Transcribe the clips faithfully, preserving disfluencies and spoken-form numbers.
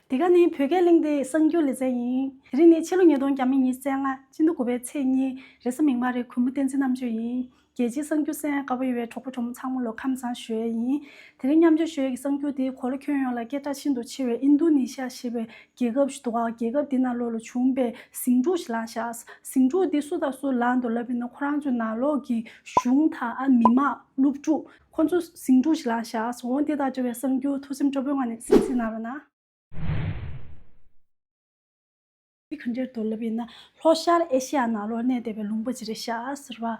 འདི་ག་ནི་བོད་སྐད་གླེང་སྟེགས་གསར་འགྱུར་ལེ་ཚན་ཡིན། དེ་རིང་ནི་ཕྱི་ལོ་ཉིས་སྟོང་ཉི་ཤུ་རྩ་ལྔ་སྤྱི་ཟླ་དགུ་པའི་ཚེས་གཉིས་རེས་གཟའ་མིག་དམར་རེད། གུས་མོ་བསྟན་འཛིན་རྣམ་དཔྱོད་ཡིན། རྒྱལ་སྤྱིའི་གསར་འགྱུར་གསན་དགའ་པོ་ཡོད་པའི་གྲོགས་པོ་གྲོགས་མོ་ཚང་མ་ལ་ཁམས་བཟང་ཞུ་ཡས་ཡིན། དེ་རིང་མཉམ་སྤྱོད་ཞུ་ཡས་ཀྱི་གསར་འགྱུར་དེ་གོ་ལ་ཁྱོན་ཡོངས་ལ་སྐད་གྲགས་ཤིན་ཏུ་ཆེ་བའི་ཨིན་རྡུ་ནི་ཤ་ཞེས་པའི་རྒྱལ་ཁབ་ཞིག་འདུག་ག་རྒྱལ་ཁབ་དེ་ནང་ལོགས་ལ་བྱུང་བའི་ཟིང་འཁྲུག་ཞིག་ལངས་ཤག་ཟིང་འཁྲུག་དེ་སུ་དང་སུ་ལངས་འདུག་ལབ་ཡིན་ན། ཁོ་རང་ཚོའི་ནང་ལོགས་ཀྱི་གཞུང་དང་ཨ་མི་མང་སློབ་ཕྲུག་ཁོ་ཚོ་ཟིང་འཁྲུག་ཞིག་ལངས་ཤག་འོང་དེ་དང་འབྲེལ་བའི་གསར་འགྱུར་ཐུགས་སེམས་སྤྲོ་པོའི་ངང་ནས་གསན་གཟིགས་གནང་རོགས་གནང་། འདི་ག་འདྲ་འདུག་ལབ་ཡིན་ན། ལྷོ་ཤར་ཨེ་ཤི་ཡ་ནང་ལོགས་གནས་བསྡད་པའི་ལུང་པ་ཅིག་རེད་ཤག་ཟེར་བ།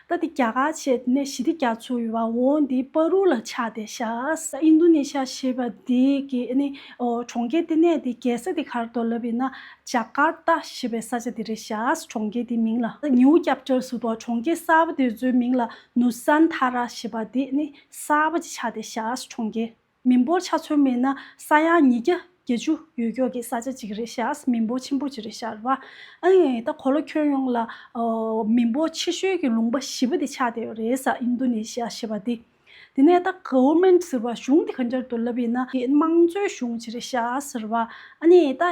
ད་འདི་རྒྱ་གར་བྱས་ནས་ཞི་བདེ་རྒྱ་མཚོ་ཡོད་པ་འོ་འདི་བར་རུ་ལ་ཆགས་བསྡད་ཤག་ཨིན་རྡུ་ནི་ཤ་ཞེས་པ་འདི་གི་ཨ་ནི་ཨོ་གྲོང་ཁྱེར་འདི་གནས་འདི་རྒྱལ་ས་འདི་ག་རེ་འདུག་ལབ་ཡིན་ན། ཇ་ཀར་ཏ་ཞེས་པའི་ས་ཆ་འདི་རེད་ཤག་གྲོང་ཁྱེར་འདི་མིང་ལ་ནིའུ་ཀེ་པི་ཊལ་ཟེར་འདུག་གྲོང་ཁྱེར་གསར་པ་འདི་ཚོའི་མིང་ལ་ནུ་སན་ཐ་ར་ཞེས་པ་འདི་ཨ་ནི་གསར་པ་ཅིག་ཆགས་བསྡད་ཤག་གྲོང་ཁྱེར། མི་འབོར་ཆ་མཚོན་པ་ཡིན་ན་ས་ཡ་ཉིས་བརྒྱ་བརྒྱད་ཅུ་ཡོད་ཀྱོག་གི་ས་ཆ་ཅིག་རེད་ཤག་མི་འབོར་ཆེན་པོ་ཅིག་རེད་ཤག་རེད་བ། ཨ་ནི་ད་གོ་ལ་ཁྱོན་ཡོངས་ལ་ཨོ་མི་འབོར་ཆེ་ཤོས་ཀྱི་ལུང་པ་བཞི་པ་དེ་ཆགས་བསྡད་ཡོད་རེད་ས། ཨིན་རྡུ་ནི་ཤི་ཡ་ཞེས་པ་དེ། དེ་ནས་ད་གྷ་ཝར་མེན་ཊི་ཟེར་བ་གཞུང་དེ་ག་འདྲ་འདུག་ལབ་ཡིན་ན། དེ་དམངས་གཙོའི་གཞུང་ཅིག་རེད་ཤག་ཟེར་བ། ཨ་ནི་ད་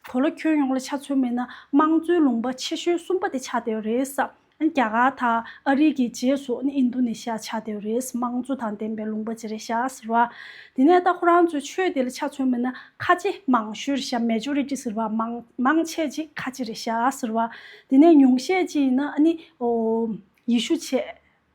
གོ་ལ་ཁྱོན་ཡོངས་ལ་ཆ་མཚོན་པ་ཡིན་ན་དམངས་གཙོའི་ལུང་པ་ཆེ་ཤོས་གསུམ་པ་དེ་ཆགས་བསྡད་ཡོད་རེད་ས། རྒྱ་གར་དང་ཨ་རི་གི་རྗེས་སུ་ཨིན་རྡུ་ནི་ཤི་ཡ་ཆགས་བསྡད་ཡོད་རེད། དམངས་གཙོ་དང་ལྡན་པའི་ལུང་པ་ཅིག་རེད་ཤག་ཟེར་བ། དེ་ནས་ད་ཁོ་རང་ཚོའི་ཆོས་དེ་ལ་ཆ་མཚོན་པ་ན་ཁ་ཆེ་མང་ཤོས་རེད་ཤག་མེ་ཇོ་རི་ཊི་ཟེར་བ། མང་མང་ཆེ་ཅིག་ཁ་ཆེ་རེད་ཤག་ཟེར་བ། དེ་ནས་ཉུང་ཤས་ཅིག་ཡིན་ན་ཨ་ནི་ཨོ་ཡེ་ཤུ་བྱས།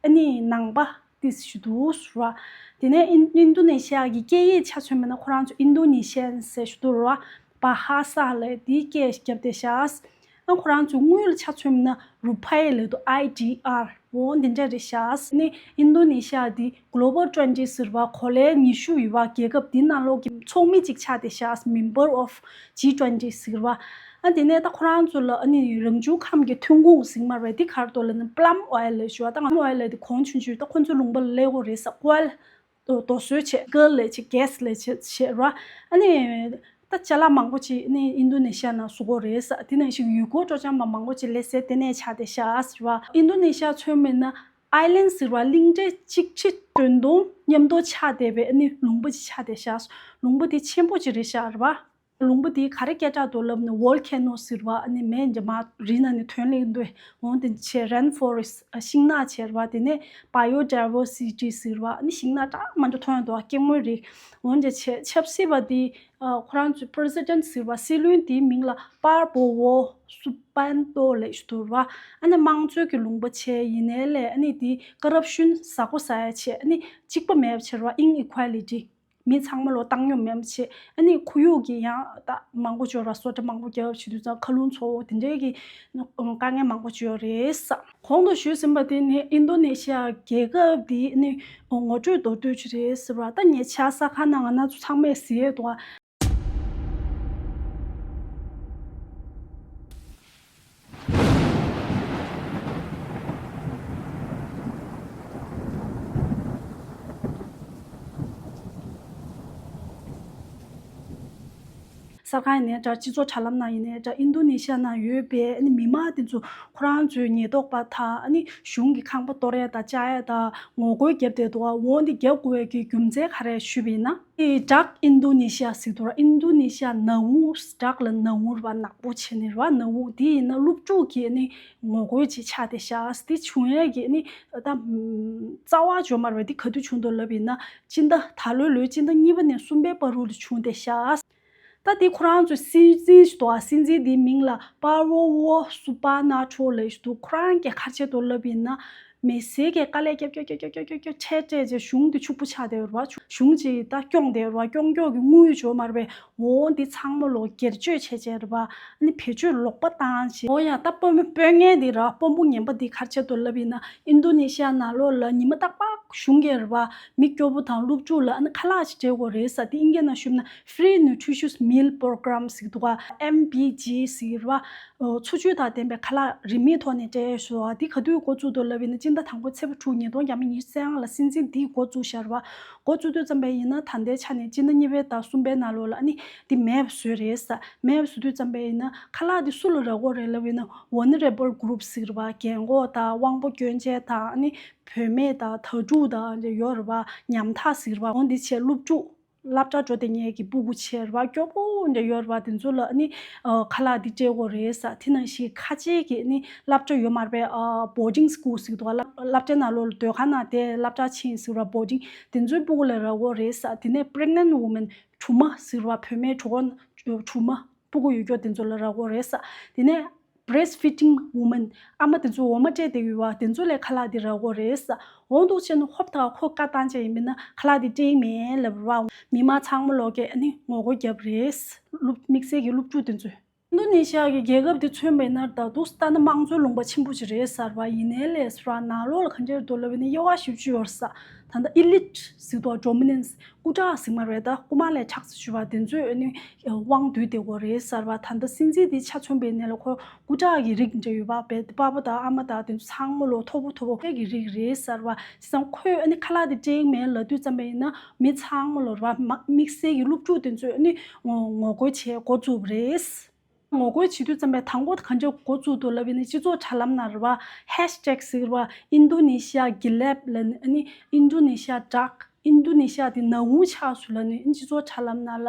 ཨ་ནི་ནང་པ་ཏིས་ཞུ་འདུག་ཟེར་བ། དེ་ནས་ཨིན་ཨིན་རྡུ་ནི་ཤི་ཡ་གི་སྐད་ཡིག་ཆ་མཚོན་པ་ན་ཁོ་རང་ཚོ་ཨིན་རྡུ་ནི་ཤན་ཟེར་ཞུ་འདུག་ར། བ་ཧ་ས་ལབ་དེའི་སྐད་བརྒྱབ་བསྡད་ཤག་ཨ་ཁོ་རང་ཚོའི་དངུལ་ལ་ཆ་མཚོན་ན་རུ་ཕའི་ལབ་འདུག་ཨའི་ཌི་ཨར། འོ་འདི་འདྲ་རེད་ཤག་ནི་ཨིན་རྡུ་ནི་ཤ་འདི་གྷ་ལོ་བལ་ཊུ་ཝེན་ཊི་ཟེར་བ་གོ་ལའི་ཉི་ཤུ་ཡོད་པ་རྒྱལ་ཁབ་འདི་ནང་ལོགས་ཀྱི་ཚོགས་མི་གཅིག་ཆགས་བསྡད་ཤག Member of G twenty ཟེར་བ། ཨ་དེ་ནས་ད་ཁོ་རང་ཚོ་ལ་ཨ་ནི་རང་བྱུང་ཁམས་ཀྱི་ཐོན་ཁུངས་ཟེར་མ་རེད། འདི་ག་རེ་འདུག་ལབ་ན་པ་ལམ་ཨོ་ཡལ་ལབ་ཞུ་བ། ད་པ་ལམ་ཨོ་ཡལ་ལབ་དེ་གོང་ཆུང་ཆུང་ད་ཁོ་ཚོའི་ལུང་པ་ལ་སླེབས་ཀྱི་ཡོད་རེད་ས། ཨོ་ཡལ། རྡོ་རྡོ་སོལ་བྱས། ཀོལ་ལབ་བྱས། གྷེ་སི་ལབ་བྱས་བྱས་ར། ཨ་ནི་ད་ཅ་ལག་མང་པོ་ཅིག་ནི་ཨིན་རྡུ་ནི་ཤ་ནང་བཟོ་གི་ཡོད་རེད་ས། དེ་ནང་བཞིན་ཡུལ་སྐོར་སྤྲོ་འཆམ་པ་མང་པོ་ཅིག་སླེབས་སའི་ལྟེ་གནས་ཆགས་བསྡད་ཤག་ཟེར་བ། ཨིན་རྡུ་ནི་ཤ་མཚོན་པ་ཡིན་ན་ཨའི་ལན་ཟེར་བ་གླིང་ཕྲན་གཅིག་ཁྲི་བདུན་སྟོང་མཉམ་དུ་ཆགས་བསྡད་པའི་ཨ་ནི་ལུང་པ་ཅིག་ཆགས་བསྡད་ཤག་ལུང་པ་དེ་ཆེན་པོ་ཅིག་རེད་ཤག་རེད་བ། ལུང་པ་དེ་ག་རེ་སྐད་གྲགས་འདུག་ལབ་ན་ཝོལ་ཁེ་ནོ་ཟེར་བ། ཨ་ནི་མེ་འདི་མར་རི་ནང་ནས་ཐོན་སླེབས་འདུག་འོ་དེ་བྱས། རེན་ཕོ་རེ་སི་ཊི་ཤིང་ནགས་བྱས་རེད་བ། དེ་ནས་བ་ཡོ་ཌའི་ཝར་སི་ཊི་ཟེར་བ། ཨ་ནི་ཤིང་ནགས་གྲངས་མང་པོ་ཐོན་འདུག་སྐྱེ་དངོས་རིགས། འོ་དེ་བྱས་ཆབ་སྲིད་པ་དེ་ཁོ་རང་ཚོའི་པི་རེ་སི་ཌེན་ཊི་ཟེར་བ། སྲིད་བློན་དེའི་མིང་ལ་པར་བོ་ཝོ་སུ་བན་ཏོ་ལབ་ཞུ་འདུག་རེད་བ། ཨ་ནི་དམངས་གཙོའི་གི་ལུང་པ་བྱས་ཡིན་ནའི་ལས་ཨ་ནི་དེ་ཀ་རབ་ཤན་ཟ་གོ་ཟ་ཡ་བྱས། ཨ་ནི་གཅིག་པ་མེད་པ་བྱས་རེད་བ། ཨིན་ཨི་ཁུ་ལི་ཊི། མི་ཚང་མ་ལོ་བཏང་སྙོམས་མེད་པ་བྱས། ཨ་ནི་ཁོར་ཡུག་གི་ཡང་ད་མང་པོ་ཅིག་ཡོད་ར། སོ་ཊ་མང་པོ་རྒྱབ་བྱེད་དུས་ཙང་ཁ་རླུང་ཚ་པོ་དེ་འདྲའི་གི་དཀའ་ངལ་མང་པོ་ཅིག་ཡོད་རེད་ས། གོང་དུ་ཞུས་ཟིན་པ་དེ་ནི་ཨིན་རྡུ་ནི་ཤི་ཡ་རྒྱལ་ཁབ་དེ་ནི་ངོ་སྤྲོད་མདོར་བསྡུས་ཅིག་རེད་ཟེར་བ། ད་ཉེ་ཆར་གཟའ་སྤེན་པ་ང་རང་ཚོ་ཚང་མས་གཟིགས་ཡོད་འདུག་བ། གསར་ཁང་ཡིན་ནའི་འདྲ། སྤྱི་ཚོགས་དྲ་ལམ་ནང་ཡིན་ནའི་འདྲ། ཨིན་རྡུ་ནི་ཤ་ནང་ཡོད་པའི་ཨ་ནི་མི་མང་དེ་ཚོ་ཁོ་རང་ཚོའི་ཉེན་རྟོག་པ་དང་ཨ་ནི་གཞུང་གི་ཁང་པ་གཏོར་ཡ་དང་བཅག་ཡ་དང་ངོ་རྒོལ་བརྒྱབ་བསྡད་འདུག་འོ་འདི་བརྒྱབ་དགོས་པའི་གི་རྒྱུ་མཚན་ག་རེ་ཞུས་པ་ཡིན་ན། ཨི་ཌག་ཨིན་རྡུ་ནི་ཤ་ཟེར་འདུག་ར། ཨིན་རྡུ་ནི་ཤ་ནག་འུར། ཌག་ལ་ནག་འུར་བ་ནག་པོ་བྱས་ནས་ར། ནག་འུར་དེ་ཡིན་ན་སློབ་ཕྲུག་གིས་ཨ་ནི་ངོ་རྒོལ་ཅིག་ཆགས་བསྡད་ཤག་དེ་བྱུང་ཡས་ཀྱི་ཨ་ནི་ད་རྩ་བ་འཇོག་མ་རེད་པ། དེ་ག་དུས་བྱུང་འདུག་ལབ་ཡིན་ན། སྤྱི་ཟླ་ད་ལོའི་ལོའི་སྤྱི་ཟླ་གཉིས་པ་ནས་གསུམ་པའི་བར་དུ་ལ་བྱུང་བསྡད་ཤག་ད་དེ་ཁོ་རང་ཚོའི་སྲིད་འཛིན་ཞིག་འདུག་ཨ། སྲིད་འཛིན་དེའི་མིང་ལ་པ་རོ་ཝོ་སུ་པ་ན་ཁྲོ་ལབ་ཞིག་འདུག་ཁོ་རང་གིས་ག་རེ་བྱས་འདུག་ལབ་ཡིན་ན། མི་སེར་གྱིས་དཀའ་ལས་རྒྱབ་རྒྱབ་རྒྱབ་རྒྱབ་རྒྱབ་རྒྱབ་རྒྱབ་འཕྲལ་འཕྲལ་བྱས་གཞུང་དེ་ཕྱུག་པོ་ཆགས་བསྡད་ཡོད་རེད་བ། གཞུང་ཅིག་ད་སྐྱོང་བསྡད་ཡོད་རེད་བ། སྐྱོང་སྐྱོང་གི་དངུལ་འབྱོར་མ་རེད་པས། འོ་འདི་ཚང་མ་ལོ་སྒེར་གཅོད་བྱས་བྱས་རེད་བ། ཨ་ནི་བེད་སྤྱོད་ལོག་པ་བཏང་བྱས། འོ་ཡ། ད་དཔོན་དཔོན་ངན་འདི་ར། དཔོན་པོ་ངན་པ་འདི་ག་རེ་བྱས་འདུག་ལབ་ཡིན་ན། ཨིན་རྡུ་ནི་ཤ་ནང་ལོགས་ལ་ཉི་མ་རྟག་པར་གཞུང་གིས་རེད་བ། མི་སྐྱོ་པོ་དང་སློབ་ཕྲུག་ལ་ཨ་ནི་ཁ་ལག་ཅིག་སྤྲད་དགོས་རེད་ས། དེ་ཨིན་སྐད་ནང་ཞུས་ན་Free Nutritious Meal Program ཟེར་གྱི་འདུག་ག་ཨེམ་ཨེན་པི་ཇི་ཟེར་གྱི་རེད་བ། འཚོ་བཅུད་དང་ལྡན་པའི་ཁ་ལག་རིན་མེད་ཐོག་ནས་སྤྲད་ཞུ་བ། འདི་ག་དུས་འགོ་བཙུགས་འདུག་ལབ་ཡིན་ན། སྤྱི་ཟླ་དང་པོ་ཚེས་པ་དྲུག་ཉིས་སྟོང་ཉི་ཤུ་རྩ་ལྔ་ལ་སྲིད་འཛིན་འདིས་འགོ་བཙུགས་ཤག་རེད་བ། འགོ་བཙུགས་དུས་ཙམ་པ་ཡིན་ན་ད་ལྟའི་ཆ་ནས་སྤྱི་ཟླ་གཉིས་པའི་ཟླ་གསུམ་པའི་ནང་ལོགས་ལ་ཨ་ནི་འདི་མེད་པ་བཟོས་རེད་ས། མེད་པ་བཟོ་དུས་ཙམ་པ་ཡིན་ན་ཁ་ལག་འདི་སུ་ལ་རག་གི་རེད་ལབ་ཡིན་ན། Vulnerable Groups ཟེར་གྱི་རེད་བ། རྒན་གོག་དང་དབང་པོ་སྐྱོན་ཅན་དང་ཨ་ནི་བུད་མེད་དང་དྭ་ཕྲུག་དང་ཡོད་རེད་བ། ཉམ་ཐག་ཟེར་གྱི་རེད་བ། འོ་འདི་བྱས་སློབ་ཕྲུག་སློབ་གྲྭ་འགྲོ་དེ་ཉེ་གི་སྤུ་གུ་ཆེ་ར་བ་སྐྱོ་པོ་འདྲ་ཡོད་ར་བ་དེ་ཚོ་ལ་ཨ་ནི་ཨ་ཁ་ལག་འདི་སྤྲད་དགོས་རེད་ས། དེ་ནང་བཞིན་ཁ་ཆེ་གི་ཨ་ནི་སློབ་གྲྭ་ཡོད་མ་རེད་པས། ཨ་boarding school ཟེར་གི་འདུག་ག་སློབ་སློབ་གྲྭའི་ནང་ལོགས་ལ་སྡོད་ཁང་ནང་དེ་སློབ་གྲྭ་ཕྱིན་ཟེར་ར་བ་boarding དེ་ཚོའི་སྤུ་གུ་ལ་རག་གི་རེད་ས། དེ་ནས་pregnant woman གྲོ་མ་ཟེར་ར་བ་བུད་མེད་གྲོ་གོ་གྲོ་མ་སྤུ་གུ་ཡོད་སྐྱོ་དེ་ཚོ་ལ་རག་གི་རེད་ས། དེ་ནས breastfeeding woman ཨ་མ་དེ་ཚོ་འོ་མ་སྤྲད་དེ་ཡོད་བ་དེ་ཚོ་ལ་ཁ་ལག་འདི་རག་གི་རེད་ས། འོ་འདུག་བྱས་ན་ཧོབ་ཐག་ཁོ་བཀའ་བཏང་བྱས་ཡིན་མིན་ན་ཁ་ལག་འདི་སྤྲད་ཀྱི་མེད་ལབ་ར་བ་མི་མང་ཚང་མ་ལོག་གིས་ཨ་ནི་ངོ་རྒོལ་བརྒྱབ་རེད། སློབ་དམིགས་བསལ་གྱི་སློབ་ཕྲུག་དེ་ཚོས། ཨིན་རྡུ་ནེ་ཤི་ཡ་གི་རྒྱལ་ཁབ་དེ་མཚོན་པ་ཡིན་ན་ད་དུང་ལྟ་ན་དམངས་གཙོའི་ལུང་པ་ཆེན་པོ་ཅིག་རེད་ཟེར་བ་ཡིན་ནའི་ལས་ཟེར་བ་ནང་ལོགས་ལ་གང་ཅིར་འདུག་ལབ་ཡིན་ན་དབྱེ་བ་ཞིབ་ཅིག་ཡོད་ས། ད་ལྟ་elite ཟེར་དུས་dominance སྐུ་དྲག་ཟེར་མ་རེད། ད་རྐུ་མ་ལས་ཁྲག་ཟེར་ཞུ་བ་དེ་ཚོས་ཨ་ནི་དབང་སྡུད་དེ་གོ་རེད་ཟེར་བ། ད་ལྟ་སྲིད་འཛིན་དེ་ཆ་མཚོན་པའི་ནས་ལ་ཁོ་སྐུ་དྲག་གི་རིགས་འདྲ་ཡོད་པ་བས་པ་ཕ་དང་ཨ་མ་དང་དེ་ཚོ་ཚང་མ་ལོ་མཐོ་པོ་མཐོ་པོ་ཁྱེད་ཀྱི་རིགས་རེད་ཟེར་བ། བྱས་ཙང་ཁོས་ཨ་ནི་ཁ་ལག་དེ་སྤྲད་ཀྱི་མེད་ལབ་དུས་ཙམ་པ་ཡིན་ན་མི་ཚང་མ་ལོ་ར་བ་དམིགས་བསལ་གྱི་སློབ་ཕྲུག་དེ་ཚོས་ཨ་ནི་ངོ་ངོ་རྒོལ་བྱས་འགོ་བཙུགས་པ་རེད། ངོ་རྒོལ་བྱེད་དུས་ཙམ་པའི་དང་པོ་གང་ཅི་འགོ་བཙུགས་འདུག་ལབ་ཡིན་ན་སྤྱི་ཚོགས་དྲ་ལམ་ནང་རེད་བ། ཧེཤ་ཊེག་ཟེར་བ་ཨིན་རྡུ་ནེ་ཤི་ཡ་གི་ལེབ་ལབ་ནི་ཨ་ནི་ཨིན་རྡུ་ནེ་ཤི་ཡ་ཌག་ཨིན་རྡུ་ནེ་ཤི་ཡ་དེ་ནག་ཁུང་ཆགས་སོང་ལབ་ནི་ཨ་ནི་སྤྱི་ཚོགས་དྲ་ལམ་ནང་ལ་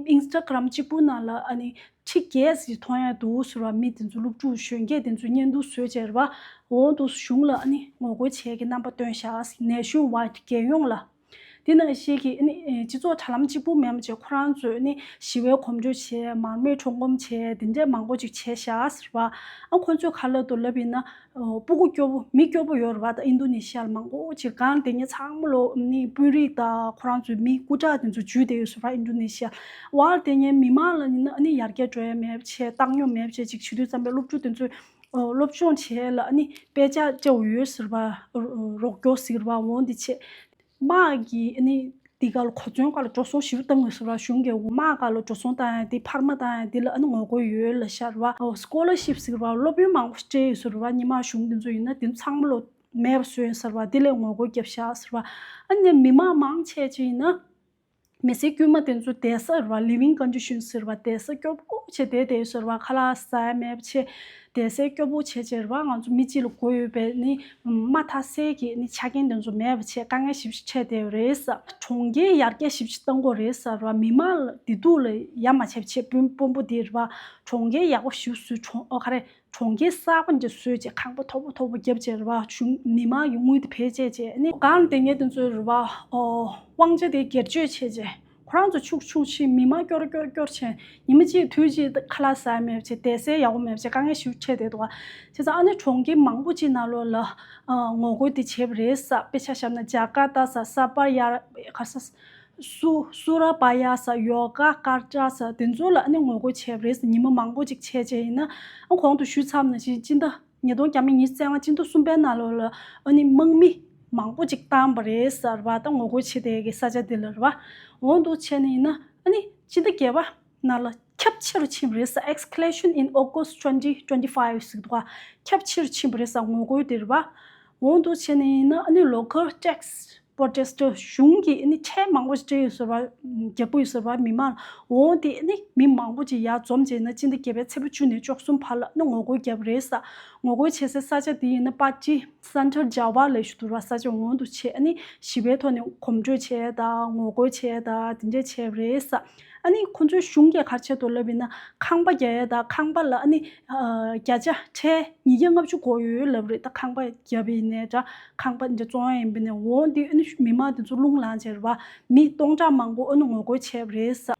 ཨིན་སི་ཊ་གྷ་རམ་གཅིག་པུ་ནང་ལ་ཨ་ནི་ཁྲི་བརྒྱད་ཙམ་མཐོང་ཡ་འདུག་ཟེར་བ། མི་དེ་ཚོ་སློབ་ཕྲུག་གཞོན་སྐྱེས་དེ་ཚོ་བརྙན་ཐུང་བཟོས་བྱས་རེད་བ། འོ་འདུག་གཞུང་ལ་ཨ་ནི་ངོ་རྒོལ་བྱེད་ཀྱི་རྣམ་པ་སྟོན་ཤག་ནེ་ཤན་ཝའིཌ་རྒྱལ་ཡོངས་ལ། དེ་ནང་བཞིན་གྱི་ཨ་ནི་སྤྱི་ཚོགས་དྲ་ལམ་གཅིག་པུ་མིན་པ་བྱས་ཁོ་རང་ཚོས་ཨ་ནི་ཞི་བའི་གོམ་བགྲོད་བྱས། མར་མེ་ཁྲོམ་སྐོར་བྱས། དེ་འདྲས་མང་པོ་ཅིག་བྱས་ཤག་ཟེར་བ། ཨ་ཁོ་ཚོས་ག་ལབ་འདུག་ལབ་ཡིན་ན་སྤུ་གུ་སྐྱོ་པོ་མི་སྐྱོ་པོ་ཡོད་རེད་བ། ད་ཨིན་རྡུ་ནེ་ཤི་ཡ་ལ་མང་པོ་ཅིག་གང་དེ་ཉིད་ཚང་མ་ལོ་ཨ་ནི་དཔོན་རིགས་དང་ཁོ་རང་ཚོའི་མི་སྐུ་དྲག་དེ་ཚོ་འཇུས་བསྡད་ཡོད་ཟེར་བ། ཨིན་རྡུ་ནེ་ཤི་ཡ་བར་དེ་ཉིད་མི་མང་ལ་ཡིན་ན་ཨ་ནི་ཡར་རྒྱས་འགྲོ་ཡ་མེད་པ་བྱས། བཏང་སྙོམས་མེད་པ་བྱས་ཅིག་བྱེད་དུས་ཙམ་པའི་སློབ་ཕྲུག་དེ་ཚོས་སློབ་སྦྱོང་བྱས་ལ་ཨ་ནི་དཔེ་ཆ་བཅའ་ཡོད་ཟེར་བ། རོགས་སྐྱོར་ཟེར་བ་འོང་དེ་བྱས། དམག་གིས་ཨ་ནི་དེ་ག་ལ་གོ་མཚོན་ག་ལ་འགྲོ་སོང་ཞེ་པོ་བཏང་ཡོད་ཟེར་བ། གཞུང་གིས་དམག་ག་ལ་འགྲོ་སོང་བཏང་ཡ་དེ་འཕར་མ་བཏང་ཡ་དེ་ལ་ཨ་ནི་ངོ་རྒོལ་ཡོད་ལབ་ཤག་རེད་བ། སྐོ་ལར་ཤིབ་ཟེར་བ་སློབ་ཡོན་མང་པོ་སྤྲད་ཡོད་ཟེར་བ། སྔོན་མ་གཞུང་དེ་ཚོ་ཡིན་ན་དེ་ཚང་མ་ལོ་མེད་པ་བཟོས་ཡོད་ཟེར་བ། དེ་ལས་ངོ་རྒོལ་བརྒྱབ་ཤག་ཟེར་བ། ཨ་ནི་མི་མང་མང་ཆེ་ཅིག་ཡིན་ན། མི་སེར་དཀྱུས་མ་དེ་ཚོ་བསྡད་ས་རེད་བ། ལིབ་ཝིང་ཀོན་ཌི་ཤན་ཟེར་བ། བསྡད་ས་སྐྱོ་པོ་བྱས་བསྡད་བསྡད་ཟེར་བ། ཁ་ལག་ཟ་ཡ་མེད་པ་བྱས་བསྡད་ས་སྐྱོ་པོ་བྱས་བྱས་རེད་བ། ང་ཚོ་མི་གཅིག་ལ་དགོས་ཡོད་པའི་ནི་མ་མཐའ་གསལ་གྱི་ནི་ཆ་རྐྱེན་དེ་ཚོ་མེད་པ་བྱས་དཀའ་ངལ་ཞེ་པོ་ཅིག་འཕྲད་བསྡད་ཡོད་རེད་ས། གྲོང་ཁྱེར་ཡར་རྒྱས་ཞེ་པོ་ཅིག་གཏོང་དགོས་རེད་ཟེར་བ། མི་མང་ལ་བདེ་སྡུག་ལ་ཡ་མ་བྱས་བྱས་དཔོན་དཔོན་པོ་དེ་རེད་བ། གྲོང་ཁྱེར་ཡག་པོ་ཞེ་པོ་བཟོས། གྲོང་ཨོ་ག་རེ། གྲོང་ཁྱེར་གསར་པ་འདི་བཟོས་བྱས་ཁང་པ་མཐོ་པོ་མཐོ་པོ་བརྒྱབ་བྱས་རེད་བ། གཞུང་མི་མང་གི་དངུལ་དེ་བེད་སྤྱད་བྱས་ནི་གང་དེ་ངས་དེ་ཚོའི་རེད་བ། ཨོ་དབང་ཆ་དེ་སྒེར་གཅོད་བྱས་བྱས་ཁོ་རང་ཚོ་ཕྱུག་ཕྱུག་ཕྱིན། མི་མང་སྐྱོར་སྐྱོར་སྐྱོར་བྱས་ཉི་མ་གཅིག་དུས་གཅིག་ཁ་ལག་ཟ་ཡ་མེད་བྱས་བསྡད་ས་ཡག་པོ་མེད་བྱས་དཀའ་ངལ་ཞེ་པོ་འཕྲད་བསྡད་འདུག་བ། བྱས་ཙང་ཨ་ནི་གྲོང་ཁྱེར་མང་པོ་ཅིག་ནང་ལོགས་ལ་ཨ་ངོ་རྒོལ་དེ་བྱས་པ་རེད་ས། དཔེ་ཆ་བཞག་ན་ཇ་ཀར་ཏ་ས་ས་པར་ཡ་ག་ས། སུ་སུ་ར་པ་ཡ་ས་ཡོ་ག་ཀར་ཅ་ས་དེ་ཚོ་ལ་ཨ་ནི་ངོ་རྒོལ་བྱས་པ་རེད་ཟེར། ཉི་མ་མང་པོ་ཅིག་བྱས་བྱས་ཡིན་ན་ཨ་གོང་དུ་ཞུས་ཚར་ནང་བཞིན་སྤྱི་ཟླ་ཉིས་སྟོང་ཉི་ཤུ་རྩ་ལྔ་སྤྱི་ཟླ་གསུམ་པའི་ནང་ལོགས་ལ་ཨ་ནི་དམག་མི་མང་པོ་ཅིག་བཏང་པ་རེད་ཟེར་བ། ད་ངོ་རྒོལ་བྱེད་བསྡད་ཀྱི་ས་ཆ་དེ་ལ་རེད་བ། འོ་འདུག་བྱས་ནས་ཡིན་ན་ཨ་ནི་སྤྱི་ཟླ་བརྒྱད་པ་ནང་ལ་ཁྱབ་ཆེ་རུ་ཕྱིན་པ་རེད་ཟེར། Escalation in August twenty twenty-five ཟེར་གི་འདུག་ག་ཁྱབ་ཆེ་རུ་ཕྱིན་པ་རེད་ཟེར། ངོ་རྒོལ་དེ་རེད་བ། འོ་འདུག་བྱས་ནས་ཡིན་ན་ཨ་ནི་local tax protester གཞུང་གིས་ཨ་ནི་ཁྲལ་མང་པོ་ཞིག་སྤྲད་ཡོད་ཟེར་བ། རྒྱག་གི་ཡོད་ཟེར་བ་མི་མང་། འོ་དེ་ཨ་ནི་མི་མང་པོ་ཅིག་ཡར་འཛོམས་བྱས་ན་སྤྱི་ཟླ་བརྒྱད་པའི་ཚེས་པ་བཅུ་ནས་བཅུ་གསུམ་བར་ལ་ཨ་ནི་ངོ་རྒོལ་བརྒྱབ་པ་རེད་ཟེར། ངོ་རྒོལ་བྱེད་སའི་ས་ཆ་དེ་ཡིན་ན་པ་ཅི་Central Java ལབ་ཞིག་འདུག་ར། ས་ཆ་འོ་འདུག་བྱས་ཨ་ནི་ཞི་བའི་ཐོག་ནས་གོམ་བགྲོད་བྱས་དང་ངོ་རྒོལ་བྱས་དང་དེ་འདྲས་བྱས་པ་རེད་ཟེར། ཨ་ནི་ཁོ་ཚོའི་གཞུང་གིས་ག་རེ་བྱས་འདུག་ལབ་ཡིན་ན་ཁང་པ་རྒྱག་ཡས་དང་ཁང་པ་ལ་ཨ་ནི་ཨ་བརྒྱ་ཆ་ཁྲལ་ཉིས་བརྒྱ་ལྔ་བཅུ་དགོས་ཡོད་ལབ་རེད། ད་ཁང་པ་བརྒྱབ་པ་ཡིན་ནའི་འདྲ་ཁང་པ་འདི་བཙོང་ཡ་ཡིན་པ་ནས་འོ་འདི་ཨ་ནི་མི་མང་འདི་ཚོ་རླུང་ལངས་བྱས་རེད་བ། མི་སྟོང་ཕྲག་མང་པོ་ཨ་ནི་ངོ་རྒོལ་བྱས་པ་རེད་ཟེར།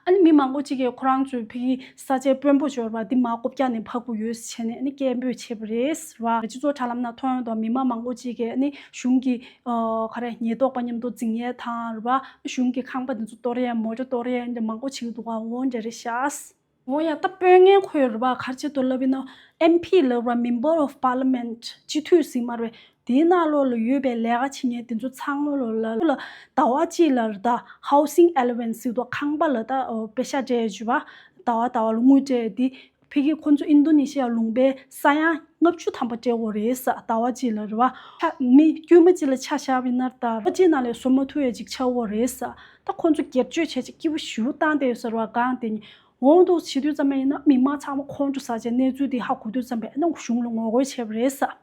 ཨ་ནི་མི་མང་པོ་ཅིག་གིས་ཁོ་རང་ཚོའི་ཕ་གི་ས་ཆའི་དཔོན་པོ་འབྱོར་བ་འདི་མར་རྐུབ་བཀྱག་ནས་ཕབ་དགོས་ཡོད་ཟེར་བྱས་ནས་ཨ་ནི་སྐད་འབོད་བྱས་པ་རེད་ཟེར་བ། སྤྱི་ཚོགས་དྲ་ལམ་ནང་མཐོང་ཡོང་དུས་མི་མང་མང་པོ་ཅིག་གིས་ཨ་ནི་གཞུང་གི་ཨ་ག་རེ་ཉེན་རྟོག་པ་མཉམ་དུ་འཛིང་ཡས་དང་རེད་བ། གཞུང་གི་ཁང་པ་འདི་ཚོ་གཏོར་ཡས་མོ་ཊ་གཏོར་ཡས་འདི་མང་པོ་བྱེད་ཀྱི་འདུག་ག་འོ་འདྲ་རེད་ཤག་འོ་ཡ་ད་དཔོན་ངན་ཁོས་རེད་བ་ག་རེ་བྱེད་འདུག་ལབ་ཡིན་ན་ཨེམ་པི་ལབ་ར་Member of Parliament སྤྱི་འཐུས་ཟེར་མ་རེད། དེའི་ནང་ལོགས་ལ་ཡོད་པའི་ལས་ཀ་བྱེད་མཁན་དེ་ཚོ་ཚང་མ་ལོ་ལ་ལ་ཟླ་བ་གཅིག་ལ་རེད་ད་housing allowance ཟེར་དུས་ཁང་པ་ལ་ད་ཨོ་པེ་ཤ་སྤྲད་ཡོད་པ། ཟླ་བ་ཟླ་བ་ལ་དངུལ་སྤྲད་དེ་ཕ་གི་ཁོ་ཚོ་ཨིན་རྡུ་ནེ་ཤི་ཡ་ལུང་པའི་ས་ཡ་ལྔ་བཅུ་ཐམ་པ་སྤྲད་དགོས་རེད་ས། ཟླ་བ་གཅིག་ལ་རེད་བ། ཆ་མི་དཀྱུས་མ་གཅིག་ལ་ཆ་བཞག་པ་ཡིན་ན་ད་ཟླ་བ་གཅིག་ནང་ལས་བཟོ་མ་ཐུབ་ཡ་ཅིག་ཆགས་ཡོད་རེད་ས། ད་ཁོ་ཚོ་སྒེར་གཅོད་བྱས་ཅིག་སྐྱིད་པོ་ཞེ་པོ་བཏང་བསྡད་ཡོད་ས་རེད་བ། གང་དེ་ཉིད་འོ་འདུག་བྱེད་དུས་ཙམ་པ་ཡིན་ན་མི་མང་ཚང་མ་ཁོང་ཁྲོ་ཟ་བྱས་གནས་ཚུལ་དེ་ཧ་གོ་དུས་ཙམ་པ་ཡིན་ན་གཞུང་ལ་ངོ་རྒོལ་བྱས་པ་རེད་ས།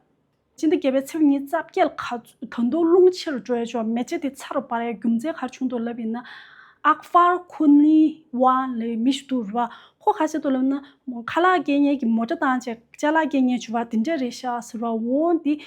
སྤྱི་ཟླ་བརྒྱད་པའི་ཚེས་ཉི་ཤུ་རྩ་བརྒྱད་ལ་ག་ད་དུང་རླུང་ཆེ་རུ་འགྲོ་ཡ་ཅོག་མེ་ལྕེ་དེ་ཚ་རུ་འབར་ཡ་རྒྱུ་མཚན་ག་རེ་བྱུང་འདུག་ལབ་ཡིན་ན། ཨག་ཧྥར་ཁུ་ནི་ཝན་ལབ་མི་ཞིག་འདུག་ར། ཁོ་ག་རེ་བྱས་འདུག་ལབ་ན། ཁ་ལག་སྐྱེལ་མཁན་གྱི་མོ་ཊ་བཏང་བྱས་ཅ་ལག་སྐྱེལ་མཁན་བྱུང་བ་དེ་འདྲ་རེད་ཤག་ཟེར་བ། འོ་དེ་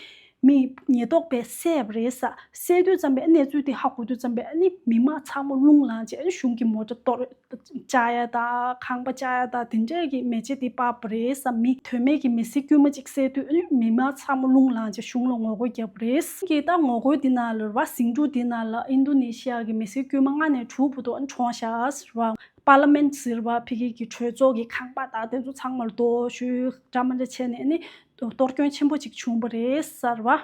མི་ཉེན་རྟོག་པས་བསད་པ་རེད་ས། བསད་དུས་ཙམ་པས་གནས་ཚུལ་དེ་ཧ་གོ་དུས་ཙམ་པས་ཨ་ནི་མི་མང་ཚང་མ་རླུང་ལངས་བྱས། ཨ་ནི་གཞུང་གི་མོ་ཊ་གཏོར་བཅག་ཡ་དང་ཁང་པ་བཅག་ཡ་དང་དེ་འདྲས་ཀྱི་མེ་ལྕེ་དེ་སྤར་བ་རེད་ས། མི་དོན་མེད་ཀྱི་མི་སེར་དཀྱུས་མ་གཅིག་བསད་དུས་ཨ་ནི་མི་མང་ཚང་མ་རླུང་ལངས་བྱས་གཞུང་ལ་ངོ་རྒོལ་བརྒྱབ་པ་རེད། གི་ད་ངོ་རྒོལ་འདི་ནང་ལ་རེད་བ། ཟིང་འཁྲུག་འདི་ནང་ལ་ཨིན་རྡུ་ནེ་ཤི་ཡ་གི་མི་སེར་དཀྱུས་མ་ལྔ་ནས་དྲུག་བར་དུ་ཨ་ནི་གྲོངས་ཤག་ཟེར་བ། པར་ལི་མེན་ཊི་ཟེར་བ་ཕ་གི་གི་གྲོས་ཚོགས་ཀྱི་ཁང་པ་དང་དེ་ཚོ་ཚང་མར་རྡོ་གཞུ་འདྲ་མི་འདྲ་བྱས་ནས་ཨ་ནི་གཏོར་སྐྱོན་ཆེན་པོ་ཅིག་བྱུང་བ་རེད་ཟེར་བ།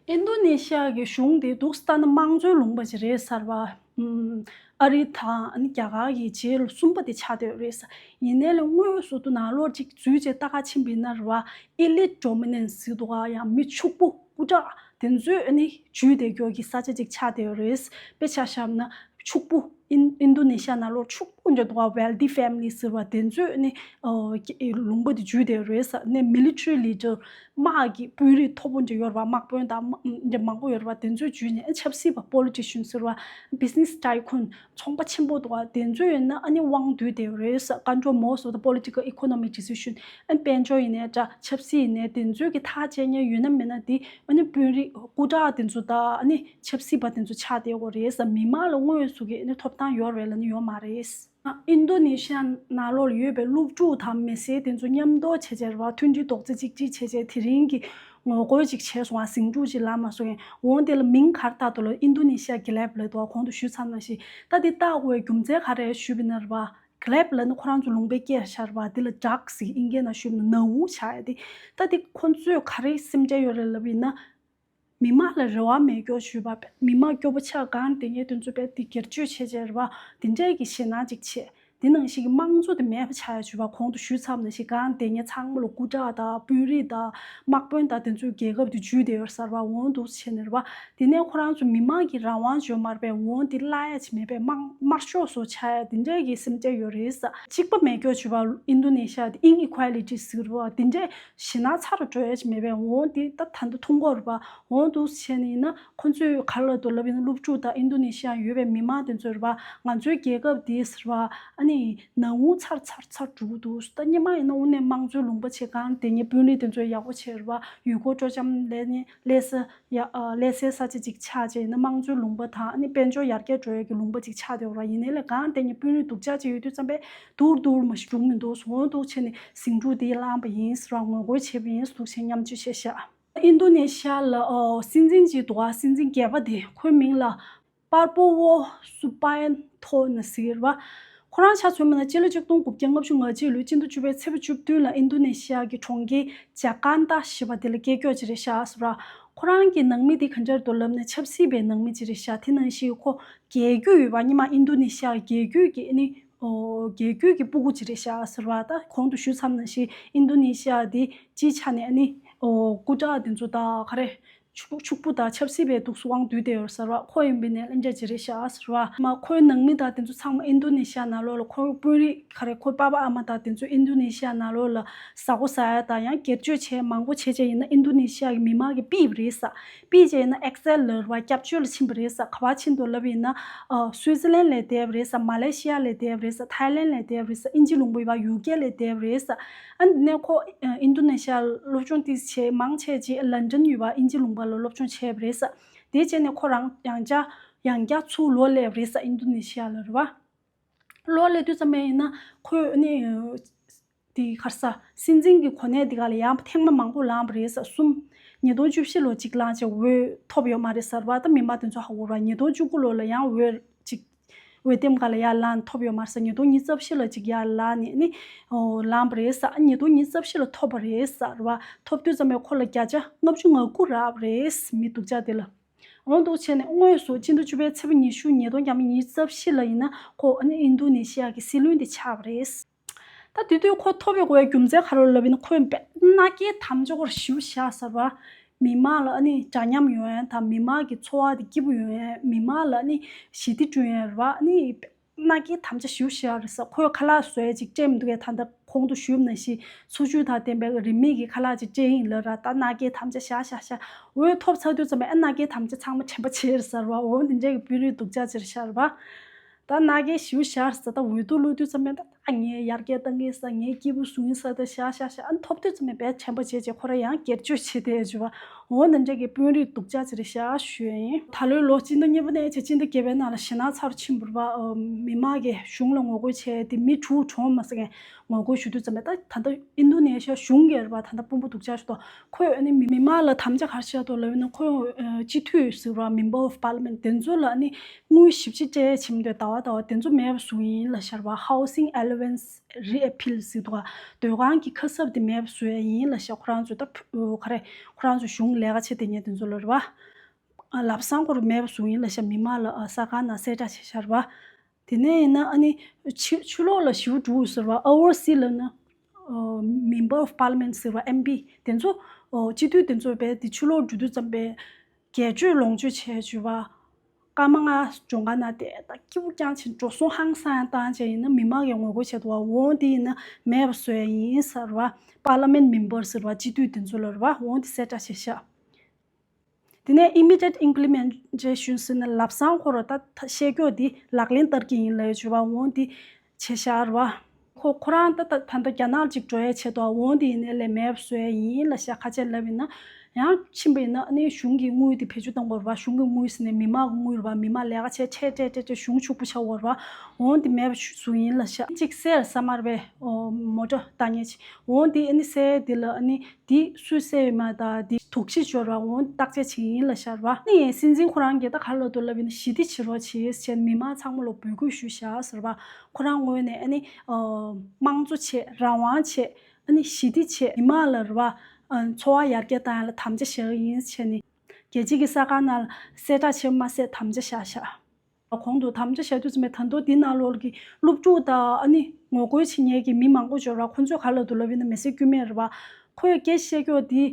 ཨིན་རྡུ་ནེ་ཤི་ཡ་གི་གཞུང་དེ་འདུག་སེ་ལྟ་ན་དམངས་གཙོའི་ལུང་པ་ཅིག་རེད་ཟེར་བ། ཨམ། ཨ་རི་དང་ཨ་ནི་རྒྱ་གར་གྱི་རྗེས་ལ་གསུམ་པ་དེ་ཆགས་བསྡད་ཡོད་རེད་ཟེར། ཡིན་ནའི་ལས་དངོས་སུ་དུ་ནང་ལོགས་ཅིག་འཛུལ་བྱས་ལྟ་ག་ཕྱིན་པ་ཡིན་ན་རེད་བ། ཨི་ལིཊ་ཌོ་མི་ནན་སི་ཟེར་འདུག་ག་ཡང་མི་ཕྱུག་པོ་སྐུ་དྲག་དེ་ཚོས་ཨ་ནི་འཛུལ་བསྡད་རྒྱུ་གི་ས་ཆ་ཅིག་ཆགས་བསྡད་ཡོད་རེད། དཔེ་ཆ་བཞག་ན་ཕྱུག་པོ། ཨིན་ཨིན་རྡུ་ནེ་ཤི་ཡ་ནང་ལོགས་ཕྱུག་པོ་འདྲ་འདུག་ག་ཝེལ་ཐི་ཕེ་མི་ལི་ཟེར་བ་དེ་ཚོས་ནི་ཨོ་ལུང་པ་དེ་འཛུལ་བསྡད་རེད་ཟེར་ནས། མི་ལི་ཊ་རི་ལི་ཌར་དམག་གི་དཔོན་རིགས་མཐོ་པོ་འདྲ་ཡོད་རེད་བ། དམག་དཔོན་དང་དམག་འདྲ་མང་པོ་ཡོད་རེད་བ། དེ་ཚོས་འཛུལ་ནས་ཆབ་སྲིད་པ་པོ་ལི་ཊི་ཤན་ཟེར་བ། བི་ཛི་ནེ་སི་ཊའི་ཀུན་ཚོང་པ་ཆེན་པོ་འདུག་ག་དེ་ཚོས་ཡིན་ན་ཨ་ནི་དབང་བསྡུས་བསྡད་རེད་ཟེར། ཀོན་ཊོལ་མོ་སོ་ད་པོ་ལི་ཊི་ཀལ་ཨི་ཀོ་ནོ་མིག་ཌི་སི་ཤན། ཨ་ནི་དཔལ་འབྱོར་ཡིན་ནའི་འདྲ་ཆབ་སྲིད་ཡིན་ནའི་དེ་ཚོས་ཀྱི་ཐག་བཅད་མཁན་ཡོད་ན་མེད་ན་དེ་ཨ་ནི་དཔོན་རིགས་སྐུ་དྲག་དེ་ཚོ་དང་ཨ་ནི་ཆབ་སྲིད་པ་དེ་ཚོ་ཆགས་བསྡད་ཡོད་རེད་ཟེར། མི་མང་ལ་དངོས་སུ་གི་ཨ་ནི་ཐོབ་ཐང་ཡོད་རེད་ལབ་ནི་ཡོད་མ་རེད། ཨིན་རྡུ་ནེ་ཤི་ཡ་ནང་ལོགས་ལ་ཡོད་པའི་སློབ་ཕྲུག་དང་མི་སེར་དེ་ཚོ་མཉམ་དུ་བྱས་བྱས་རེད་བ། མཐུན་སྒྲིལ་རྡོག་རྩ་གཅིག་སྒྲིལ་བྱས་བྱས་དེ་རིང་གི་ངོ་རྒོལ་ཅིག་བྱས་སོང་བ། ཟིང་འཁྲུག་ཅིག་ལངས་མ་སོང་ཡིན། འོ་དེ་ལ་མིང་ག་རེ་བཏགས་འདུག་ལབ། ཨིན་རྡུ་ནེ་ཤི་ཡ་གི་ལེབ་ལབ་འདུག་བ། གོང་དུ་ཞུས་ཚར་ནང་བཞིན། ད་དེ་བཏགས་དགོས་རྒྱུ་མཚན་ག་རེ་ཞུས་པ་ཡིན་ན་རེད་བ། གི་ལེབ་ལབ་ན་ཁོ་རང་ཚོ་ལུང་པའི་སྐད་ཤར་བ་དེ་ལ་ཌག་ཟེར། ཨིན་སྐད་ནང་ཞུས་ན་ནག་འུ་ཆགས་ཡ་དེ། ད་དེ་ཁོ་ཚོས་ག་རེ་སེམས་ཁྲལ་ཡོད་རེད་ལབ་ཡིན་ན། མི་མང་ལ་རེ་བ་མེད་སྐྱོ་ཞུས་པ། མི་མང་སྐྱོ་པོ་ཆགས། གང་དེ་ངས་དེ་ཚོ་བས་དེ་སྒེར་གཅོད་བྱས་བྱས་རེད་བ། དེ་འདྲས་ཀྱི་ཞེད་སྣང་ཅིག་བྱས། དེ་ནང་བཞིན་གྱི་དམངས་གཙོ་དེ་མེད་པ་ཆགས་ཡ་ཞུས་པ། གོང་དུ་ཞུས་ཚར་ནང་བཞིན་གང་དེ་ངས་ཚང་མ་ལ་སྐུ་དྲག་དང་དཔོན་རིགས་དང་དམག་དཔོན་དང་དེ་ཚོའི་རྒྱལ་ཁབ་དེ་འཇུས་བསྡད་ཡོད་ཟེར་བ། འོ་འདུག་བྱས་ནས་རེད་བ། དེ་ནས་ཁོ་རང་ཚོ་མི་མང་གི་རང་དབང་བྱོས་མར་པས་འོ་དེ་བརླག་ཡ་ཅིག་མེད་པས་དམར་དམར་ཤོག་བཟོ་ཆགས་ཡ་དེ་འདྲས་ཀྱི་སེམས་ཁྲལ་ཡོད་རེད་ཟེར། གཅིག་པ་མེད་སྐྱོ་ཞུས་པ། ཨིན་རྡུ་ནེ་ཤི་ཡ་དེ་ཨིན་ཨི་ཀུ་ཨེ་ལི་ཊི་ཟེར་བ་དེ་འདྲས། ཞེད་སྣང་ཚ་རུ་འགྲོ་ཡ་ཅིག་མེད་པས། འོ་འདི་ད་ད་འདི་མཐོང་གི་རེད་པ། འོ་འདུག་བྱས་ནས་ཡིན་ན་ཁོ་ཚོས་ག་རེ་ལབ་འདུག་ལབ་ཡིན་ན། སློབ་ཕྲུག་དང་ཨིན་རྡུ་ནེ་ཤི་ཡ་ཡོད་པའི་མི་མང་དེ་ཚོས་རེད་པ། ང་ཚོའི་རྒྱལ་ཁབ་འདི་ཟེར་བ་ཨ་ནི་ནག་འུ་ཚར་ཚར་ཚར་འགྲོ་གི་འདུག་ད་སྔོན་མ་ཡིན་ན་དངོས་གནས་དམངས་གཙོའི་ལུང་པ་བྱས། གང་དེ་ངས་དཔོན་རིགས་དེ་ཚོ་ཡག་པོ་བྱས་རེད་པ། ཡུལ་སྐོར་སྤྲོ་འཆམ་ལས་ནི་ལས་ས་ཡ་ཨ་ལས་སའི་ས་ཆ་ཅིག་ཆགས་བྱས་ཡིན་ན། དམངས་གཙོའི་ལུང་པ་དང་ཨ་ནི་དཔལ་འབྱོར་ཡར་རྒྱས་འགྲོ་ཡ་གི་ལུང་པ་ཅིག་ཆགས་བསྡད་ཡོད་རེད་པ། ཡིན་ནའི་ལས་གང་དེ་ངས་དཔོན་རིགས་སྡུག་ཅག་ཅིག་ཡོད་དུས་ཙམ་པས་སྡུག་རུ་སྡུག་རུ་མ་ཞིག་འགྲོ་གི་མི་འདུག་འོ་འདུག་བྱས་ནས་ཟིང་འཁྲུག་འདི་བསླངས་པ་ཡིན་ཟེར་བ། ངོ་རྒོལ་བྱས་པ་ཡིན་ཟེར་འདུག་བྱས་མཉམ་སྤྱོད་བྱས་ཤག་ཨིན་རྡུ་ནེ་ཤི་ཡ་ལ་ཨོ་སྲིད་འཛིན་ཅིག་འདུག་ག་སྲིད་འཛིན་རྒྱལ་པོ་དེ། ཁོའི་མིང་ལ་པར་པོ་ཝོ་སུ་པ་ཡན་ཐོ་ན་ཟེར་བ། ཁོ་རང་ཆ་མཚོན་པ་ན་སྤྱི་ལོ་ཆིག་སྟོང་དགུ་བརྒྱ་ལྔ་བཅུ་ང་གཅིག་ལོའི་སྤྱི་ཟླ་བཅུ་པའི་ཚེས་པ་བཅུ་བདུན་ལ་ཨིན་རྡུ་ནེ་ཤི་ཡ་གི་གྲོང་ཁྱེར་ཇ་ཀར་ཏ་ཞེས་པ་དེ་ལ་སྐྱེས་སྐྱོ་ཅིག་རེད་ཤག་ཟེར་བ། ཁོ་རང་གི་ནང་མི་དེ་ག་འདྲ་འདུག་ལབ་ན་ཆབ་སྲིད་པའི་ནང་མི་ཅིག་རེད་ཤག་དེ་ནང་བཞིན་ཁོ་རྒྱལ་རྒྱུད་ཡོད་པ། སྔོན་མ་ཨིན་རྡུ་ནེ་ཤི་ཡ་རྒྱལ་རྒྱུད་ཀྱི་ཨ་ནི་ཨོ་རྒྱལ་རྒྱུད་ཀྱི་སྤུ་གུ་ཅིག་རེད་ཤག་ཟེར་བ། ད་གོང་དུ་ཞུས་ཚར་ནང་བཞིན་ཨིན་རྡུ་ནེ་ཤི་ཡ་དེ་སྤྱིའི་ཆ་ནས་ཨ་ནི་ཨོ་སྐུ་དྲག་དེ་ཚོ་དང་ག་རེ། ཕྱུག་ཕྱུག་པོ་དང་ཆབ་སྲིད་པའི་ཐོག་སུ་དབང་བསྡུས་བསྡད་ཡོད་ཟེར་བ། ཁོ་ཡིན་པའི་ནས་གླེང་བྱ་ཅི་རེད་ཤག་ཟེར་བ། མ་ཁོའི་ནང་མི་དང་དེ་ཚོ་ཚང་མ་ཨིན་རྡུ་ནེ་ཤི་ཡ་ནང་ལོགས་ལ་ཁོའི་དཔོན་རིགས་ག་རེ། ཁོའི་པ་ཕ་ཨ་མ་དང་དེ་ཚོ་ཨིན་རྡུ་ནེ་ཤི་ཡ་ནང་ལོགས་ལ་ཟ་གོ་ཟ་ཡ་དང་ཡང་སྒེར་གཅོད་བྱས་མང་པོ་བྱས་བྱས་ཡིན་ན་ཨིན་རྡུ་ནེ་ཤི་ཡ་གི་མི་མང་གིས་ཕུད་པ་རེད་ས། ཕུད་བྱས་ཡིན་ན་ཨེག་སེལ་ལ་རེད་བ། སྐྱབས་བཅོལ་ལ་ཕྱིན་པ་རེད་ས། ག་པར་ཕྱིན་འདུག་ལབ་ཡིན་ན། ཨ་སུའི་ཙི་ལན་ལ་བསྡད་པ་རེད་ས། མ་ལེ་ཤི་ཡ་ལ་བསྡད་པ་རེད་ས། ཐའི་ལན་ལ་བསྡད་པ་རེད་ས། ཨིན་ཇི་ལུང་པ་ཡོད་པ་ཡུ་ཀེ་ལ་བསྡད་པ་རེད་ས། ཨ་ནི་ཁོ་ཨིན་རྡུ་ནེ་ཤི་ཡ་སློབ་སྦྱོང་ཏོག་ཙམ་བྱས། མང་ཆེ་ཅིག་ལན་ཌན་ཡོད་པ་ཨིན་ཇི་ལུང་པ་ལ་སློབ་སྦྱོང་བྱས་པ་རེད་ས། དེ་བྱས་ནས་ཁོ་རང་ཡང་བསྐྱར་ཡང་བསྐྱར་ཚུར་ལོག་སླེབས་པ་རེད་ས། ཨིན་རྡུ་ནེ་ཤི་ཡ་ལ་རེད་བ། ལོག་སླེབས་དུས་ཙམ་པ་ཡིན་ན་ཁོས་ཨ་ནི་དེ་ག་རེ་ཟ། སྲིད་འཛིན་གྱི་གོ་གནས་དེ་ག་ལ་ཡང་ཐེངས་མ་མང་པོ་ལངས་པ་རེད་ས། གསུམ། ཉིས་སྟོང་བཅུ་བཞི་ལོ་གཅིག་ལངས་བྱས་འོས་ཐོབ་ཡོད་མ་རེད་ཟེར་བ། ད་མི་མང་དེ་ཚོ་ཧ་གོ་ར། ཉིས་སྟོང་བཅུ་དགུ་ལོ་ལ་ཡང་འོས་གཅིག་འོས་འདེམས་སྒང་ལ་ཡར་ལངས་ཐོབ་ཡོད་མ་རེད་ས། ཉིས་སྟོང་ཉི་ཤུ་རྩ་བཞི་ལ་ཅིག་ཡར་ལངས་ནས་ནི་ཨོ་ལངས་པ་རེད་ས། ཉིས་སྟོང་ཉི་ཤུ་རྩ་བཞི་ལ་ཐོབ་པ་རེད་ཟེར་བ། ཐོབ་དུས་ཙམ་པས་ཁོ་ལ་བརྒྱ་ཆ་ལྔ་བཅུ་ང་དགུ་རག་པ་རེད། མི་སྡུག་ཅག་དེ་ལ། འོ་འདུག་བྱས་ནས་དངོས་སུ་སྤྱི་ཟླ་བཅུ་པའི་ཚེས་པ་ཉི་ཤུ་ཉིས་སྟོང་ཉི་ཤུ་རྩ་བཞི་ལ་ཡིན་ན་ཁོ་ཨ་ནི་ཨིན་རྡུ་ནེ་ཤི་ཡ་གི་སྲིད་བློན་དེ་ཆགས་པ་རེད། ད་དེ་དུས་ཁོ་ཐོབ་པའི་དགོས་ཡ་རྒྱུ་མཚན་ག་རེ་ལབ་ཡིན་ན། ཁོས་དཔེ་མནའ་སྐྱེལ་དམ་བཅའ་སྐོར་ཞིབ་བཞག་ཟེར་བ། མི་མང་ལ་ཨ་ནི་འདྲ་མཉམ་ཡོང་ཡ་དང་། མི་མང་གི་འཚོ་བ་དེ་སྐྱིད་པོ་ཡོང་ཡ། མི་མང་ལ་ཨ་ནི་ཞི་བདེ་བསྐྲུན་ཡ་རེད་བ། ཨ་ནི་ མནའ་སྐྱེལ་དམ་བཅའ་ཞེ་པོ་བཞག་རེད་ཟེར། ཁོས་ཁ་ལག་བཟོ་ཡས་ཅིག་སྤྲད་མི་འདུག་གས། ད་ལྟ་གོང་དུ་ཞུས་པ་ནང་བཞིན་འཚོ་བཅུད་དང་ལྡན་པའི་རིན་མེད་ཀྱི་ཁ་ལག་ཅིག་སྤྲད་ཡིན་ལབ་ར། ད་མནའ་སྐྱེལ་དམ་བཅའ་བཞག་བཞག་བཞག་འོ་ཐོབ་ཚར་དུས་ཙམ་པས་ཨ་མནའ་སྐྱེལ་དམ་བཅའ་ཚང་མ་དྲན་པ་བརྗེད་རེད་ཟེར་བ། འོ་འདི་འདྲས་ཀྱི་དཔོན་རིགས་སྡུག་ཅག་ཅིག་རེད་ཤག་རེད་པ། ད་མནའ་སྐྱེལ་ཞེ་པོ་བཞག་ཟེར། ད་འོས་བསྡུ་བླུག་དུས་ཙམ་པས་ད་ད་ངས་ཡར་རྒྱས་བཏང་གི་ཟེར། ངས་སྐྱིད་པོ་བཟོ་གི་ཟེར། ད་བཞག་བཞག་བཞག་ཨ་ཐོབ་དུས་ཙམ་པས་དཔེ་དྲན་པ་བརྗེད་བྱས་ཁོ་རང་ཡང་སྒེར་གཅོད་བྱེད་དེ་བྱུང་བ། འོ་འདི་འདྲས་ཀྱི་དཔོན་རིགས་སྡུག་ཅག་ཅིག་རེད་ཤག་ཞུ་ཡ་ཡིན། ད་ལོའི་ལོ་སྤྱི་ཟླ་གཉིས་པ་ནས་བྱས་སྤྱི་ཟླ་བརྒྱད་པའི་ནང་ལ་ཞེད་སྣང་ཚ་པོ་ཕྱིན་པ་རེད་པ། མི་མང་གིས་གཞུང་ལ་ངོ་རྒོལ་བྱས་ཏེ་མི་དྲུག་གྲོངས་མ་ཟེར་མཁན་ངོ་རྒོལ་ཞུ་དུས་ཙམ་པས། ད་ད་ལྟ་ཨིན་རྡུ་ནེ་ཤི་ཡ་གཞུང་གིས་རེད་པ། ད་ལྟ་དཔོན་པོ་སྡུག་ཅག་ཞིག་འདུག་ཁོས་ཨ་ནི་མི་མང་ལ་དམ་བཅའ་ག་རེ་བྱས་འདུག་ལབ་ཡིན་ན། ཁོས་ཨ་སྤྱི་འཐུས་ཟེར་བ། Member of Parliament དེ་ཚོ་ལ་ཨ་ནི་དངུལ་ཞེ་པོ་ཅིག་སྤྲད་བྱེད་མི་འདུག་ཟླ་བ་ཟླ་བ་དེ་ཚོ་མེད་པ་བཟོ་གི་ཡིན་ལབ་ཤག་རེད་པ། Housing allowance repeal ཟེར་འདུག་ག་སྡོད་ཁང་གི་ཁ་གསབ་དེ་མེད་པ་བཟོ་ཡ་ཡིན་ལབ་ཤག་ཁོ་རང་ཚོ་ད་ཕུ་ག་རེ། ཁོ་རང་ཚོ་གཞུང་ལས་ཀ་བྱེད་བསྡད་མཁན་དེ་ཚོ་ལ་རེད་པ། ཨ་ལམ་སང་ཁོ་རང་མེད་པ་བཟོ་གི་ཡིན་ལབ་ཤག་མི་མང་ལ་ཨ་གསར་ཁང་ནང་གསལ་བསྒྲགས་བྱས་ཤག་རེད་པ། དེ་ནས་ཡིན་ན་ཨ་ནི་ཕྱི་ཕྱི་ལོགས་ལ་ཞེ་པོ་འགྲོ་ཟེར་བ། Overseas ལབ་ན་ཨོ་Member of Parliament ཟེར་བ། M P དེ་ཚོ་ཨོ་སྤྱི་འཐུས་དེ་ཚོ་བས་དེ་ཕྱི་ལོགས་འགྲོ་དུས་ཙམ་པས་སྒེར་གཅོད་ལོངས་སྤྱོད་བྱས་བྱུང་བ། སྐར་མ་ལྔ་མཇུག་སྒར་ནང་བསྡད། ད་སྐྱིད་པོ་རྐྱང་ཕྱིན་འགྲོ་སོང་ཧང་སང་བཏང་བྱས་ཡིན་ན་མི་མང་གིས་ངོ་རྒོལ་བྱས་འདུག་པ། འོ་དེ་ཡིན་ན་མེད་པ་བཟོ་ཡ་ཡིན་ཟེར་བ། Parliament Member ཟེར་བ། སྤྱི་འཐུས་དེ་ཚོ་ལ་རེད་པ། འོ་དེ་གསལ་བསྒྲགས་བྱས་ཤག་དེ་ནས་Immediate Implementation ཟེར་ན་ལམ་སང་ཁོ་རང་ད་ད་བཤད་རྒྱུ་འདི་ལག་ལེན་བསྟར་གྱི་ཡིན་ལབ་ཡ་བྱས་པ། འོ་འདི་བྱས་ཤག་རེད་པ། ཁོ་ཁོ་རང་ད་ད་ད་ལྟ་རྒྱ་ནག་ལ་ཅིག་འགྲོ་ཡ་བྱས་འདུག་འོ་འདི་ཡིན་ནའི་ལས་མེད་པ་བཟོ་ཡ་ཡིན་ལབ་ཤག་ཁ་ཆེ་ལབ་ཡིན་ན། ཡང་ཕྱིན་པ་ཡིན་ན་ཨ་ནི་གཞུང་གི་དངུལ་དེ་བེད་སྤྱོད་གཏོང་དགོས་རེད་པ། གཞུང་གི་དངུལ་ཟེར་ནས་མི་མང་གི་དངུལ་རེད་པ། མི་མང་ལས་ཀ་བྱས་ཁྲལ་སྤྲད་སྤྲད་སྤྲད་གཞུང་ཕྱུག་པོ་ཆགས་ཡོད་རེད་པ། འོ་འདི་མེད་པ་བཟོ་ཡིན་ལབ་ཤག་གཅིག་སེལ་ས་མ་རེད་པས། ཨོ་མོ་ཊ་བཏང་མཁན་ཅིག་འོ་འདི་ཨ་ནི་སེལ་འདི་ལ་ཨ་ནི་འདི་སུས་སེལ་ཡོད་མ་ད་འདི་དོགས་གཞི་འབྱོར་བ་འོ་བརྟག་དཔྱད་བྱེད་ཡིན་ལབ་ཤག་རེད་པ། ཨ་ནི་སྲིད་འཛིན་ཁོ་རང་གིས་ད་ག་རེ་ལབ་འདུག་ལབ་ཡིན་ན་ཞི་བདེ་བྱེད་རོགས་བྱེད་ཟེར་ནས་མི་མང་ཚང་མ་ལ་འབོད་སྐུལ་ཞུས་ཤག་ཟེར་བ། ཁོ་རང་ངོས་ནས་ཨ་ནི་ཨ་དམངས་གཙོ་ཆེད། རང་དབང་ཆེད། ཨ་ནི་ཞི་བདེ་ཆེད། མི་མང་ལ་རེད་པ། ཨ་འཚོ་བ་ཡར་རྒྱས་བཏང་ཡ་ལ་དམ་བཅའ་བཞག་གི་ཡིན་ཟེར་ནས། རྒྱལ་སྤྱི་གི་གསར་ཁང་ནང་ལ་གསལ་བསྒྲགས་བྱས་མ་ཟད་དམ་བཅའ་བཞག་ཤག་གོང་དུ་དམ་བཅའ་བཞག་དུས་ཙམ་པའི་ད་དུང་འདི་ནང་ལོགས་ཀྱི་སློབ་ཕྲུག་དང་ཨ་ནི་ངོ་རྒོལ་བྱེད་མཁན་གྱི་མི་མང་པོ་འབྱོར་བ། ཁོ་ཚོས་ག་རེ་ལབ་འདུག་ལབ་ཡིན་ན་མི་སེར་དཀྱུས་མས་རེད་པ། ཁོས་སྐད་ཆ་བཤད་རྒྱུ་འདི་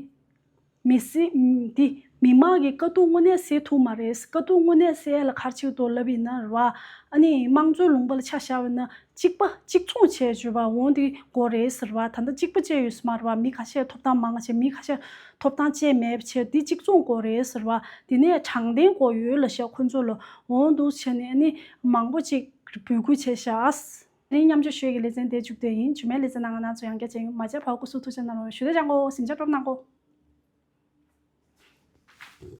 མི་སེར་འདི་མི་མང་གི་དཀའ་སྡུག་དངོས་གནས་སེལ་ཐུབ་མ་རེད། དཀའ་སྡུག་དངོས་གནས་སེལ་ཡ་ལ་ག་རེ་བྱེད་དགོས་ལབ་ཡིན་ན་རེད་པ། ཨ་ནི་དམངས་གཙོའི་ལུང་པ་ལ་ཆ་བཞག་པ་ཡིན་ན། གཅིག་པ་གཅིག་མཚུངས་བྱས་བརྗོད་པ་འོང་དེ་དགོས་རེད་ཟེར་བ། ད་ལྟ་གཅིག་པ་བཅས་ཡོད་ས་མ་རེད་བ། མི་ཁ་ཤས་ཐོབ་ཐང་མང་བ་བྱས། མི་ཁ་ཤས་ཐོབ་ཐང་བཅས་མེད་པ་བྱས། འདི་གཅིག་མཚུངས་དགོས་རེད་ཟེར་བ། དེ་ནས་དྲང་བདེན་དགོས་ཡོད་ལབ་ཤག་ཁོ་ཚོ་ལ། འོང་འདུག་བྱས་ནས་ཨ་ནི་མང་པོ་ཅིག་འབོད་སྐུལ་བྱས་ཤག་དེ་རིང་མཉམ་ཞུགས་ཞུ་ཡས་ཀྱི་ལེ་ཚན་དེ་མཇུག་བསྡད་ཡིན། རྗེས་མའི་ལེ་ཚན་ནང་ང་རང་ཚོ་ཡང་བསྐྱར་མཇལ་ཡོང་། མ་མཇལ་བར་སྐུ་གཟུགས་ཐུགས་ཅག་གནང་རོགས། ཞུ་དེ་ཅང་གོ་ཟིན་ཆ་སྤྲོད་གནང་གོ།